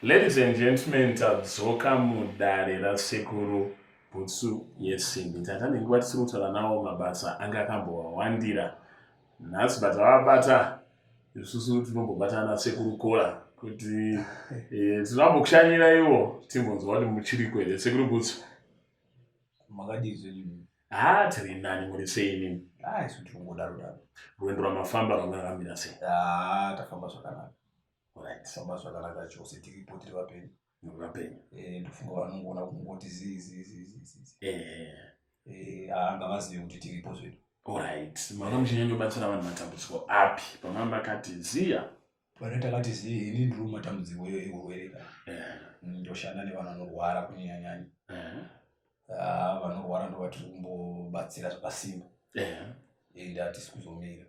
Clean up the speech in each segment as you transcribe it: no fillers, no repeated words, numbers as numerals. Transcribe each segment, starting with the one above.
Ladies and gentlemen, tadzoka mudare rasekuru Bhutsu yesimbi. Tata nenguva tisiri kutaura nawo mabasa anga akambowawandira nhasi, but avabata isusu tinombobatana nasekuru Kola kuti eh, tinombokushanyira iwo timbonzwa kuti muchiriko here sekuru Bhutsu. Makadii zvenyu? Ha, tiri nani, muri sei imimi? Ah, isu tiri kungodaro daro. Rwendo rwamafamba rwamakamira sei? Ah, tafamba zvakanaka. Alright. Tafamba zvakanaka chose, tiripo, tiri vapenyu. Muri vapenyu. Eh, ndofunga vanongoona kungoti zii zii zii zii zii. Eh. Eh, ah, ngavazive kuti tiripo zvedu. Alright. Manga muchinyanyobatsira vanhu matambudziko api? Pamwe makati ziya. Pane takati zii, ini ndiri mumatambudziko eurwere ka. Eh. Ndoshanda nevanhu vanorwara kunyanya-nyanya. Eh. Ah, vanorwara ndo vatiri kumbobatsira zvakasimba. Eh. Ende hatisi kuzomira.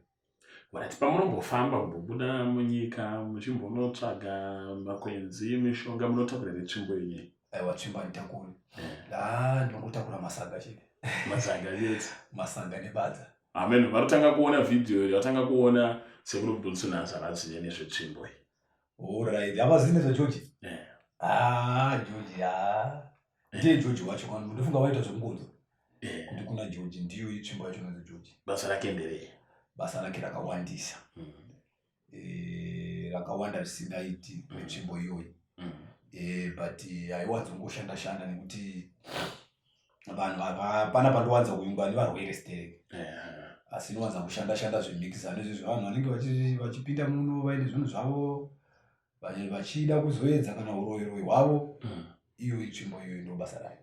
Alright, pamunombofamba kumbobuda munyika muchimbonotsvaga makwenzi, mishonga, munotakura here tsvimbo yenyu? Aiwa, tsvimbo handitakuri. Eh. Ah, ndinongotakura masaga chete. Masaga chete. Masaga nebadza. Amen. Varotanga kuona vhidhiyo, vatanga kuona sekuru Bhutsu nhasi havazive nezvetsvimbo iyi. Alright, havazivi nezvaGeorge? Eh. Ah, George, ah. Ndiye George wacho kana ndofunga vaita zvekungonzwa. Eh. Kuti kuna George, ndiyo tsvimbo yacho inonzi George. Basa rake nderei? Basa rake rakawandisa. Eh, rakawanda zvisingaiti netsvimbo iyoyi. Eh, but haiwanzongoshanda shanda nekuti vanhu hapana pandowanza kuyungwa nevarwere stereki. Eh. Asi inowanza kushanda shanda zvemikisano izvi, vanhu vanenge vachipinda muno vaine zvinhu zvavo vachida kuzoedza kana uroyi hwavo. Iyo itsvimbo iyoyo ndo basa rayo.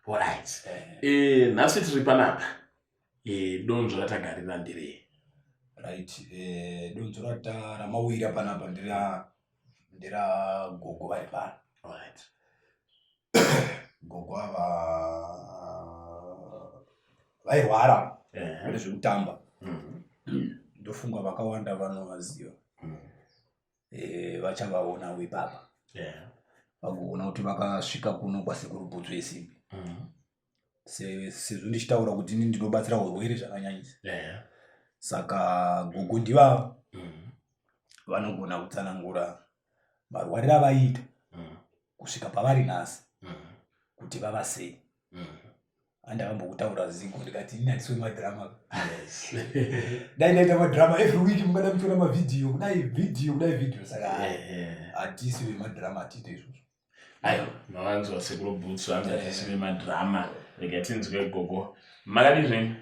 Alright. Eh. Eh, nhasi tiri panapa. Eh, donzvo ratagarira nderei? Right, eh, donzvo ramawira panapa ndera gogo vari pano. Alright. Gogo ava vairwara Eh. nezvekutamba. Ndofunga vakawanda vanovaziva. Eh, vachavaonawo ipapa. Vagoona kuti vakasvika kuno kwasekuru Bhutsu yesimbi. Sezvo ndichitaura kuti ini ndinobatsira urwere zvakanyanyisa. Saka gogo ndivava vanogona kutsanangura marwariro avaiita kusvika pavari nhasi kuti vava sei. Andakambokutaura zigo ndikati ini handisi wemadhirama. Dai ndaita madhirama every week mungada muchiona mavhidhiyo, kudai vhidhiyo, kudai vhidhiyo. Saka hatisi vemadhirama, hatiite izvozvo. Aiwa, mavanzwa sekuru Bhutsu, hanzi hatisi vemadhirama. Rega tinzwe gogo. Makadii zvenyu?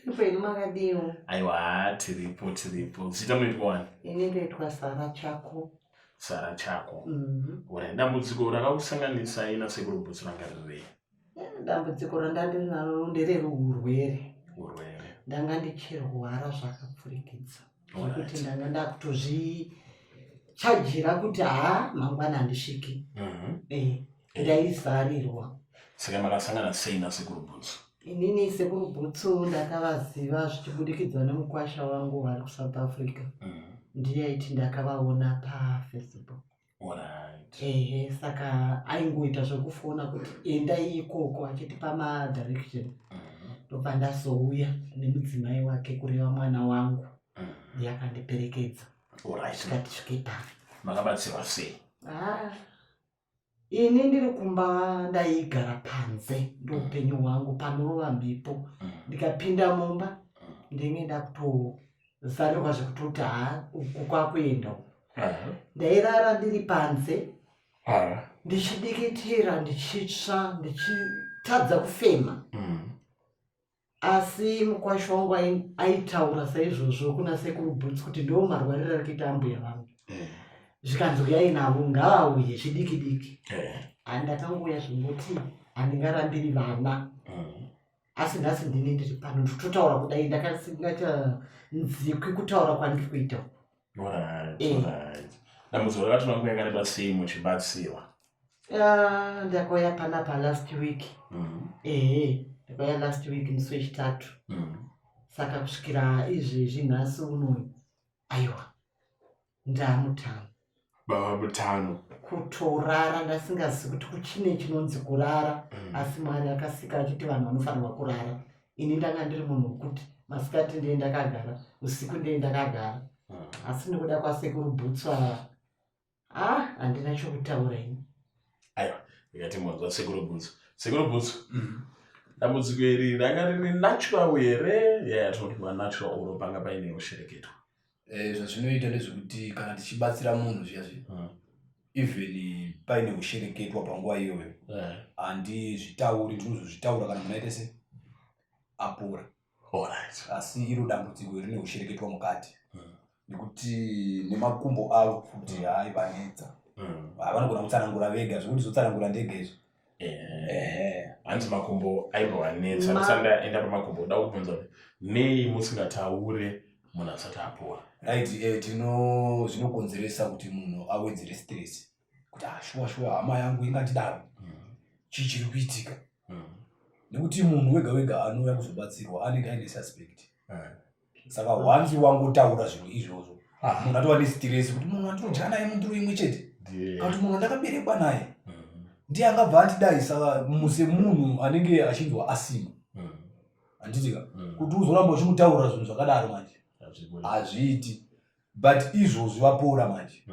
Upenyu makadiwo? Aiwa, tiripo, tiripo. Zita munoitwa wani? Ini ndoitwa Sara Chako. Sara Chako. Mhm. Alright, dambudziko rakakusanganisai nasekuru Bhutsu ranga rirei? Dambudziko randandiri naro ndererurwere. Urwere. Ndanga ndichirwara zvakapfurikidza. Zvekuti ndanga ndakutozvichajira kuti haa, mangwana handisviki. Eh, ndaizarirwa. Saka makasangana sei nasekuru Bhutsu? Inini sekuru Bhutsu ndakavaziva zvichibudikidza nemukwasha wangu vari kuSouth Africa. Ndiye aiti ndakavaona paFacebook. Ehe, saka aingoita zvekufona kuti endai ikoko, achitipa madirection. Ndobva ndazouya nemudzimai wake, kureva mwana wangu, ndiye akandiperekedza. Tikati svike pano. Makabatsirwa sei? Ah, ini ndiri kumba ndaigara panze, ndoupenyu hwangu, panorova mhepo. Ndikapinda mumba ndinge ndakutozarirwa zvekutoti ha, uku kwakuenda uku. Ndairara ndiri panze ndichidikitira, ndichitsva, ndichitadza kufema. Asi mukwasha wangu aitaura saizvozvo kuna sekuru Bhutsu kuti ndo marwariro ari kuita ambuya vangu. Zvikanzi uyai navo, ngavauye zvidiki diki. Handakangouya zvingoti handingarambiri vana. Asi nhasi ndini ndiri pano nditotaura kudai ndakasingachanzikwi kutaura kwandiri kuita. Alright, alright. Dambudziko rakatora nguva yakareba sei muchibatsirwa? Ah, ndakauya panapa last week. Ehe, ndakauya last week musi wechitatu. Saka kusvikira izvezvi nhasi unoyu, aiwa, ndamutano. Baba mutano. Kutorara ndasingazivi kuti kuchine chinonzi kurara. Asi Mwari akasika achiti vanhu vanofanirwa kurara. Ini ndanga ndiri munhu wekuti masikati ndiye ndakagara, usiku ndiye ndakagara. Asi nekuda kwasekuru Bhutsu ava, ah, handina chokutaura ini. Aiwa, ndikati monzwa Sekuru Bhutsu. Sekuru Bhutsu, dambudziko iri ranga riri natural here? Yeah, tinoti kuva natural uro panga paine ushereketwa. Eh, zvazvinoita ndezvekuti kana tichibatsira munhu zviya zviya even paine ushereketwa panguva iyoyo handizvitauri, ndinozozvitaura kana munhu aite se apora. Asi iro dambudziko rine ushereketwa mukati nekuti nemakumbo avo futi haivanetsa. Vanogona kutsanangura vega, zvekuti zotsanangura ndega izvo. Hanzi makumbo aimbovanetsa. Ndisati ndaenda pamakumbo, ndoda kubvunza kuti nei musingataure munhu asati apora? Right, tino zvinokonzeresa kuti munhu awedzere stress kuti ah, shuwa shuwa hama yangu ingatidaro, chii chiri kuitika? Nekuti munhu wega wega anouya kuzobatsirwa anenge aine suspect. Saka once wangotaura zvinhu izvozvo, munhu atova nestress kuti munhu andinodya naye mundiro imwe chete kana kuti munhu andakaberekwa naye ndiye angabva andidai. Saka semunhu anenge achinzwa asima, handitika, kuti uzoramba uchimutaura zvinhu zvakadaro manje hazviiti. But izvozvi vapora manje,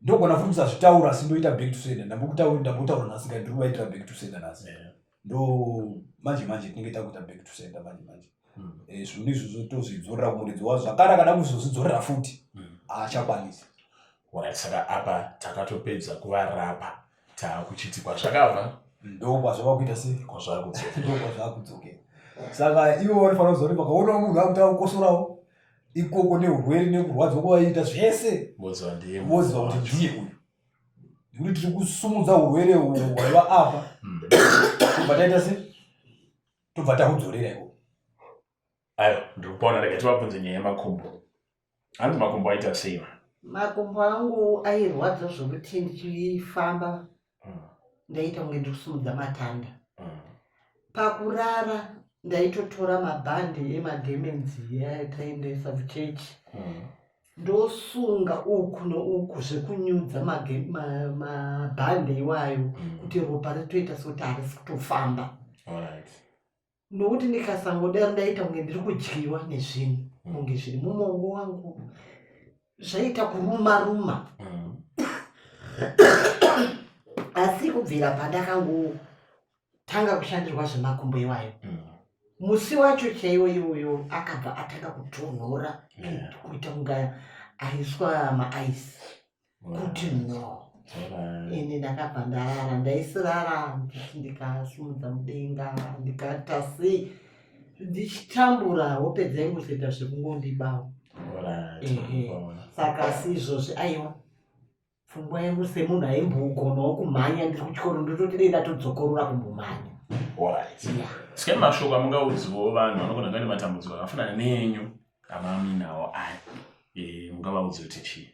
ndogona futi kusazvitaura, asi ndoita back to sender. Ndambotaura nhasi ka, ndiri kuvaitira back to sender nhasi. Ndo manje manje tinenge takuita back to sender manje manje. Zvinhu izvozvo tozvidzorera kumuridzi wazvo zvakare. Akada kuzozvidzorera futi, haachakwanisi. Alright, saka apa takatopedza kuvarapa, taakuchiti kwazvakabva ndo kwazvava kuita sei? Kwazvava kudzokera. Ndo kwazvava kudzokera. Saka ivo vanofanira kuziva kuti vakaona munhu akuti akukosorawo ikoko neurwere nekurwadziwa kwavaiita zvese, voziva ndiye voziva kuti ndiye uyu, nekuti tiri kusumudza urwere uhwu hwaiva apa, tobva taita se tobva tahudzorera ikoko. Aiwa, ndiri kupaona. Rega tivabvunze nyaya yemakumbo. Hanzi makumbo aita sei? Makumbo angu airwadza zvokuti ndichifamba ndaita kunge ndiri kusumudza matanda. Pakurara ndaitotora mabhandi emagemenzi ataiendesa kuchechi, ndosunga uku nouku zvekunyudza mabhandi iwayo kuti ropa ritoita sekuti harisi kutofamba, nokuti ndikasangodaro ndaita kunge ndiri kudyiwa nezvinhu, kunge zviri mumongo wangu, zvaita kuruma ruma. Asi kubvira pandakangotanga kushandirwa zvemakumbo iwayo, musi wacho chaiwo iwoyo akabva atanga kutonhora, kuita kunge aiswa maaisi, kuti no. Ini ndakabva ndarara, ndaisirara ndichiti ndikasimudza mudenga, ndikaita sei, ndichitambura, hope dzaingozoita zvekungondibawo. Ehe. Saka asi izvozvi aiwa, pfungwa yangu semunhu aimbogonawo kumhanya ndiri kuchikoro, ndototi dei ndatodzokorora kumbomhanya. Alright. Sike mashoko amungaudziwo vanhu vanogona kunge matambudziko akafanana neenyu amaminawo aya, mungavaudze kuti chii?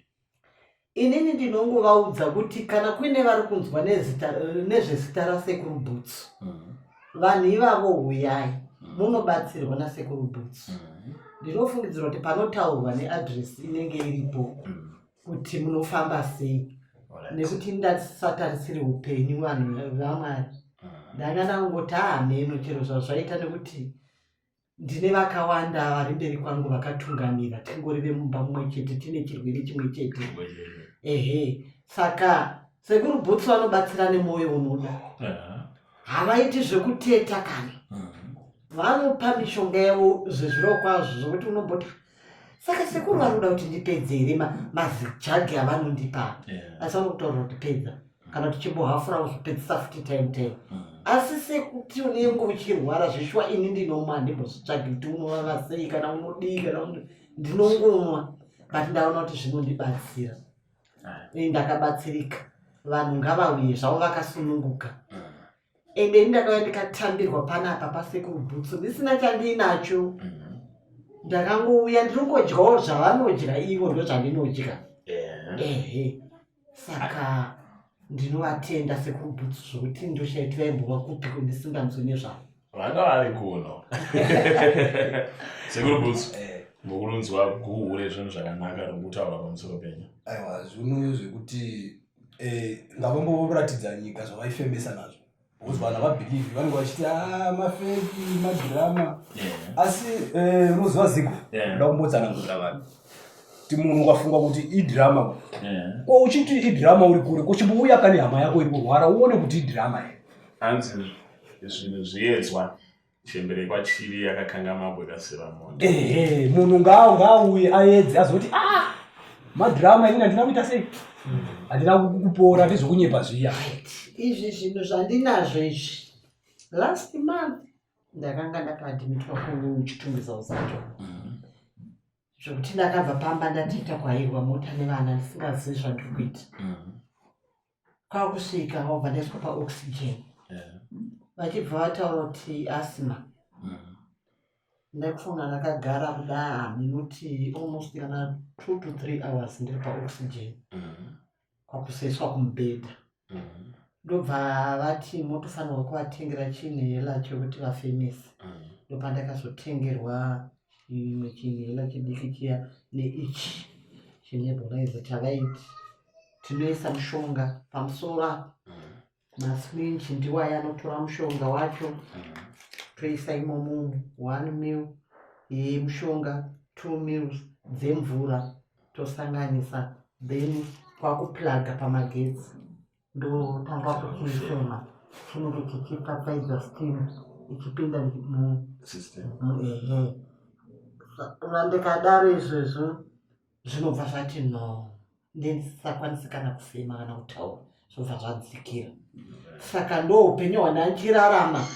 Inini ndinongovaudza kuti kana kuine vari kunzwa nezvezita raSekuru Bhutsu, vanhu ivavo huyai munobatsirwa naSekuru Bhutsu. Ndinofungidzira kuti panotaurwa neadresi inenge iripo kuti munofamba sei, nekuti ndasatarisiri upenyu vanhu vaMwari. Ndanga ndangoti hameno chero zvazvaita, nekuti ndine vakawanda vari mberi kwangu vakatungamira, tingori vemumba mumwe chete, tine chirwere chimwe chete. Ehe, saka Sekuru Bhutsu vanobatsira nemwoyo unoda. Havaiti zvekuteta kana vanopa mishonga yavo zvezviro kwazvo, zvokuti unomboti saka sekuru vari kuda kuti ndipedze here mazijagi avanondipa? Asi vanokutaurira kuti pedza, kana tichimbohafura kuzopedzisa futi time time. Asi sekuti unenge uchirwara zveshuwa, ini ndinomwa, handimbozvitsvagi kuti unovava sei kana unodii kana ndinongomwa, but ndaona kuti zvinondibatsira. Ini ndakabatsirika. Vanhu ngavauye zvavo vakasununguka. Ende ini ndakauya ndikatambirwa panapa paSekuru Bhutsu ndisina chandiinacho. Ndakangouya ndiri kungodyawo zvavanodya ivo, ndo zvandinodya. Ehe, saka ndinovatenda Sekuru Bhutsu zvokuti ndoshaiti vaimbova kupi kundisinganzwi nezvavo. Vanga vari kuno. Sekuru Bhutsu, mukurunzwa guhu rezvinhu zvakanaka riri kutaura pamusoro penyu. Aiwa, zvinhu zvekuti ngavamboratidza nyika zvavaifembesa nazvo, because vanhu havabhilivhi, vanenge vachiti a mafeki, madhirama. Asi unoziva zigo, ndoda kumbotsanangurira vanhu. Kuti munhu ukafunga kuti idrama, ko uchiti idrama uri kure, ko chimbouya kane hama yako iri kurwara uone kuti idrama here. Hanzi zvinhu zviedzwa chembere kwachivi yakakanga mabwe kaseva moto. Ehe, munhu ngaauye aedze azoti ah, madrama ini handina kuita sei, handina kupora, ndezvekunyepa zviya. Izvi zvinhu zvandinazvo izvi, last month ndakanga ndakaadmitwa kuChitungwiza Hospital, zvekuti ndakabva pamba ndatiita kwairwa mota nevana ndisingazivi zvandiri kuita. Kwakusvika wabva ndaiswa paoxygen, vachibva vataura kuti asthma. Ndakufunga ndakagara kuda minute almost kana 2 to 3 hours ndiri paoxygen, kwakuzoiswa kumubhedha. Ndobva vati motofanirwa kuvatengera chinhela chekuti vafemese. Ndopandakazotengerwa imwe chinhela chidiki chiya neichi chinebulizer chavaiti tinoisa mushonga pamusoro apa. Masyringe ndiwaya anotora mushonga wacho, toisa imomo 1 mil yemushonga, 2 mils dzemvura, tosanganisa, then kwakuplaga pamagetsi, ndotanga kuchifema, chinenge chichipfapfaidza steam ichipinda mu System. Ehe, ndikadaro izvozvo zvinobva zvati no, ndisakwanisi kana kufema kana kutaura, zvobva zvadzikira. Saka ndo upenyu hwandanchirarama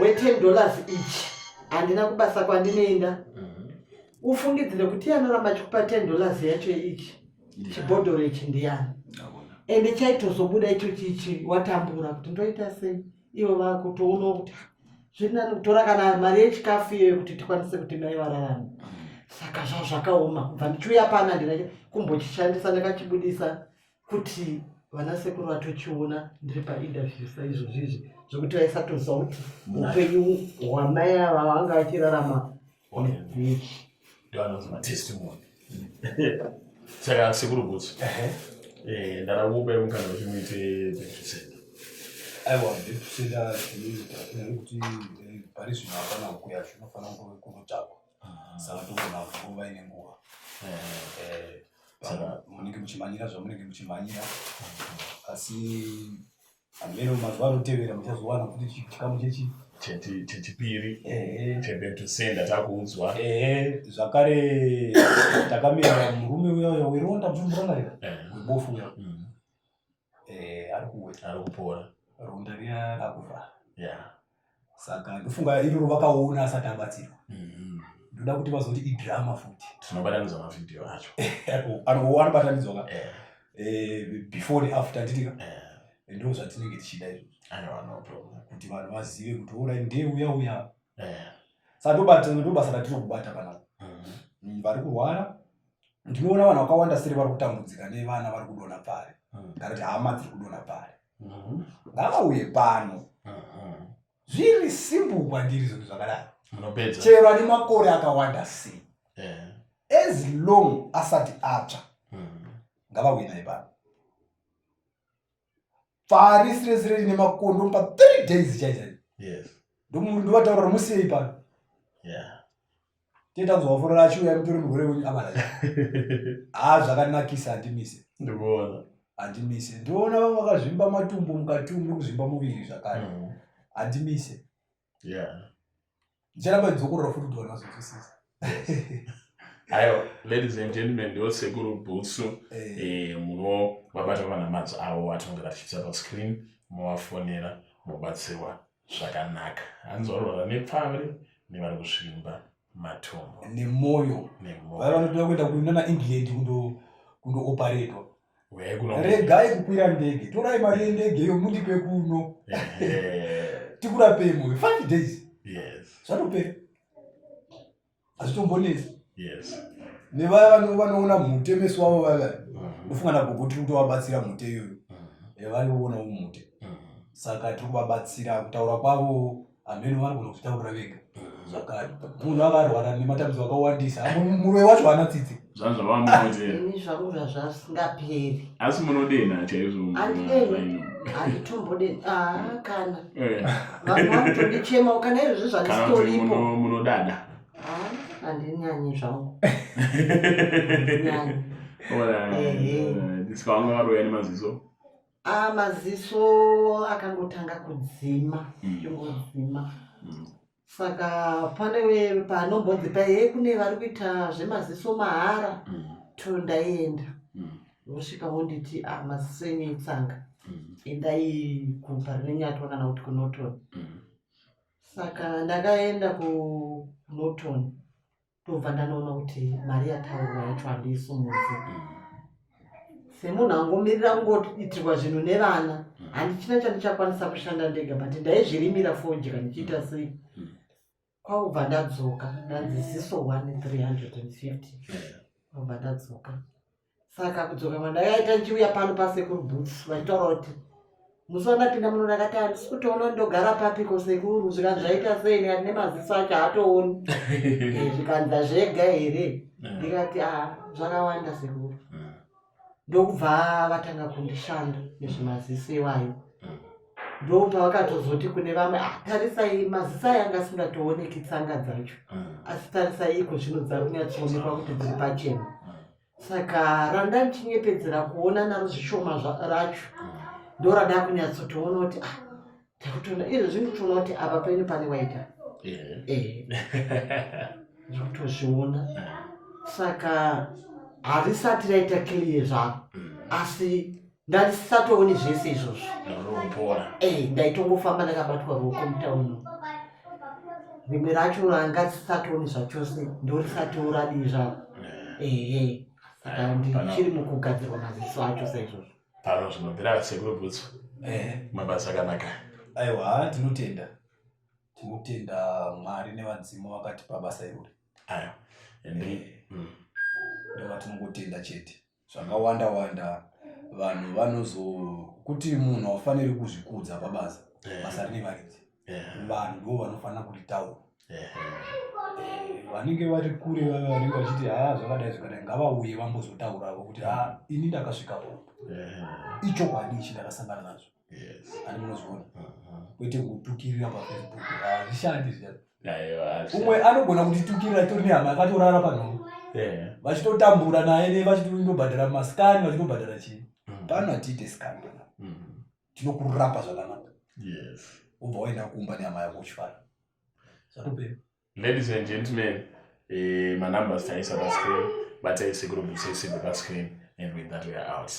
we$10 ichi. Handina kubasa kwandinoenda. Ufungidzire kuti anoramba achikupa $10 yacho ichi chibhodhoro ichi ndiyani? Ende chaitozobuda icho chichi watambura kuti ndoita sei. Ivo vakutoonawo kuti zviri nani kutora kana mari yechikafu iyoyo kuti tikwanise kuti mai vararame. Saka zva zvakaoma. Kubva ndichiuya pana ndina kumbochishandisa, ndakachibudisa kuti vana sekuru vatochiona ndiri painterview saizvozvo izvi, zvokuti vaisatoziva kuti upenyu hwamai ava vanga vachirarama nechi. Ndo anonzi matestimony. Saka sekuru Bhutsu, ndada kukupai mukana kuti muite back to sender. Aiwa, back to sender tinoita nekuti pari zvino hapana huku yacho, inofanira kundotsvakwa, saka togona nguva ine nguva. Munenge muchimhanyira zvamunenge muchimhanyira, asi hameno mazuva anotevera muchazowana futi chikamu chechi Chechipiri cheback to sender takuudzwa. Ehe, zvakare takamirira murume uya uya weronda, muchimborangarira, webofu uya. Ari kuwe Ari kupora. Ronda riya rakuvhara. Saka ndofunga iroro vakaona asati abatsirwa. Ndoda kuti vazoti idrama futi. Tinobatanidza mavhidhiyo acho. Anobatanidzwa ka before neafter, nditika ndo zvatinenge tichida izvozvo. Aiwa, no problem. Kuti vanhu vazive kuti ora ndeuya uya. Saka ndo basa ratiri kubata panapa. Vari kurwara, ndinoona vanhu vakawanda seri vari kutambudzika nevana vari kudonha pari, kana kuti hama dziri kudonha pari, ngavauye pano. Zviri simple kwandiri zvinhu zvakadaro. Munopedza. Chero ane makore akawanda sei, as long asati atsva, ngavauye naye pano. Pfari siresire rine makondo pa 3 days chai chai. Ndovataura kuti musiyei pano. Tetanzwa achiuya mutore murwere wenyu abara. Ha, zvakanakisa, handimise. Ndikuona. Handimise. Ndinoona vamwe vakazvimba matumbo mukati umu, nekuzvimba muviri zvakare. Handimise. Ndicharamba ndidzokorora futi kuti vanhu vazonzwisisa. Aiwa, ladies and gentlemen, ndo sekuru Bhutsu. Munovabata panhamba avo atinonge tichiisa pascreen, movafonera, mobatsirwa zvakanaka. Hanzi varwara nepfambi nevari kuzvimba matumbo. Nemwoyo. Nemwoyo. Vaya vanotoda kuenda kunana England kundooparetwa, Uyai kuno. Regai kukwira ndege, torai mari yendege iyo mundipe kuno, tikurapei mwoyo 5 days. Zvatopera, hazvitombonetsi. Nevaya vanoona mhute meso wavo vaya, ndofunga nagogo tiri kutovabatsira mhute iyoyo. Vari kuonawo mhute, saka tiri kuvabatsira kutaura kwavo. Hameno vanogona kuzvitaurira vega. Zvakare munhu akarwara nematambudziko akawandisa, muroi wacho haana tsitsi. Zvanzvavamunotera. Ini zvangu zvazvisingaperi. Asi munodena chaizvo? Handideni, handitombodeni. Aa, kana vanhu vanotondichema kana izvozvi Kana kuti zvandisitoripo. Munodada. Handinyanyi zvangu. Saka vanga varoya nemaziso? Ah, maziso akangotanga kudzima, chingodzima. Saka pane panombonzi paiye kune vari kuita zvemaziso mahara, to ndaienda. Vosvika vonditi, ah, maziso enyu itsanga. Endai kuParirenyatwa kana kuti kuNorton. Saka ndakaenda kuNorton, ndobva ndanoona kuti mari yataurwa yacho handiisumudzi. Semunhu angomirira kungoitirwa zvinhu nevana, handichina chandichakwanisa kushanda ndega, but ndaizvirimira fodya ndichiita sei. Kwakubva ndadzoka, ndanzi ziso 1350. Kwakubva ndadzoka. Saka kudzoka kwandakaita ndichiuya pano paSekuru Boots, vachitaura kuti musi wandapinda muno ndakati handisi kutoona ndogara papiko sekuru, zvikanzi zvaita sei, ndikati nemaziso acho haatooni. Zvikanzi zvega here, ndikati a zvakawanda sekuru. Ndokubva vatanga kundishanda nezvemaziso iwayo. Ndopavakatozoti kune vamwe, ah, tarisai maziso aya anga asingatooneki tsanga dzacho, asi tarisai iko zvino dzakunyatsoonekwa kuti dziri pachena. Saka randa ndichinyepedzera kuona naro zvishoma racho, ndorada kunyatsotoona kuti ah, takutoona izvo zvinotoona kuti apa penyu pane waita ndikutozviona. Saka harisati raita clear zvaro, asi ndandisatooni zvese izvozvo. Ndaitongofamba ndakabatwa ruoko mutauni, rimwe racho ranga risisatooni zvachose, ndorisatiwo radii zvaro. Ehe, saka ndichiri mukugadzirwa maziso acho saizvozvo. Pano zvinobvira Sekuru Bhutsu, mabasa akanaka. Aiwa, tinotenda, tinotenda Mwari nevadzimu vakatipa basa irori. Aiwa. Ndova tinongotenda chete. Zvakawanda wanda vanhu vanozo kuti munhu haufaniri kuzvikudza pabasa. Basa rine varidzi, vanhu ndo vanofanira kuritaura. Vanenge vari kure, vave vanenge vachiti ha zvakadai zvakadai, ngavauye vambozotauravo kuti ha ini ndakasvikapo, ichokwadi ichi, ndakasangana nazvo. Ani munozviona, kwete kutukirira paFacebook, hazvishandi zviya. Umwe anogona kutitukirira tori nehama yakatorara panhoro, vachitotambura naye vachitondobhadhara mascan, vachitobhadhara chii. Pano hatiite scan pana, tinokurapa zvakanaka, ubva waenda kumba nehama yako uchifara, zvatopera. Ladies and gentlemen, manumbers taisa pascreen, batai Sekuru Bhutsu yesimbi pascreen, and with that we are out.